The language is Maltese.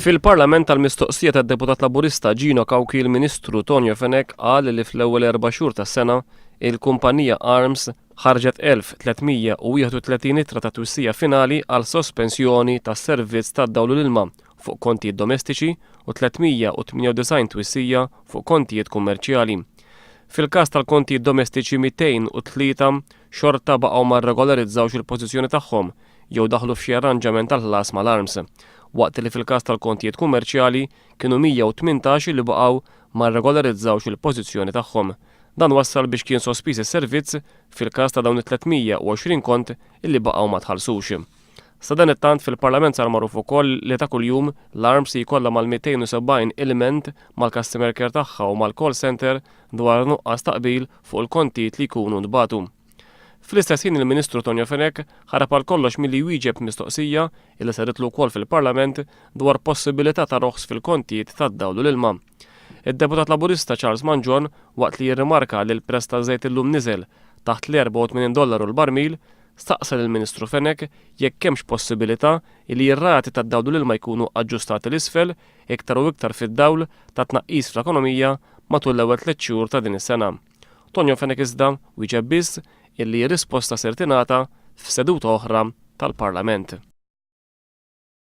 Fil-Parlament għall-mistoqsija tad-Deputat Laburista Gino Cauchi l-Ministru Tonio Fenech qal li fl-ewwel erba' xhur tas-sena il-kumpanija Arms ħarġet 1,331 ittra ta' twissija finali għal sospensjoni tas-servizz tad-dawl u l-ilma fuq kontijiet domestiċi u 398 twissija fuq kontijiet kummerċjali. Fil-każ tal-kontijiet domestiċi 203 xorta baqgħu ma rregolarizzawx il-pożizzjoni tagħhom jew daħlu f'xi arranġament tal-ħlas mal-ARMS, waqt li fil-każ tal-kontijiet kummerċjali kienu 118 li baqgħu ma rregolarizzawx il-pożizzjoni tagħhom. Dan wassal biex kien sospiż is-servizz fil-każ ta' dawn it-320 kont illi baqgħu ma tħallsux. Sadanittant fil-Parlament sar magħruf ukoll li ta' kuljum l-ARMS jkollha mal-270 ilment mal-customer care tagħha u mal-call centre dwar nuqqas ta' qbil fuq il-kontijiet li jkunu ntbagħtu. Fl-istess ħin il-Ministru Tonio Fenech ħarab għal kollox milli jwieġeb mistoqsija illi saritlu wkoll fil-Parlament dwar possibilità ta' roħs fil-kontijiet tad-dawl u l-ilma. Id-Deputat Laburista Charles Mangion waqt li jirrimarka li l-prezz taż-żejt illum niżel taħt l-84 dollaru l-barmil, staqsa lill-Ministru Fenech jekk hemmx possibilità illi r-rati tad-dawl u l-ilma jkunu aġġustati 'l isfel iktar u iktar fid-dawl ta' tnaqqis fl-ekonomija matul l-ewwel tlett xhur ta' din is-sena. Tonio Fenech iżda wieġeb biss illi r-risposta ser tingħata f'seduta oħra tal-Parlament.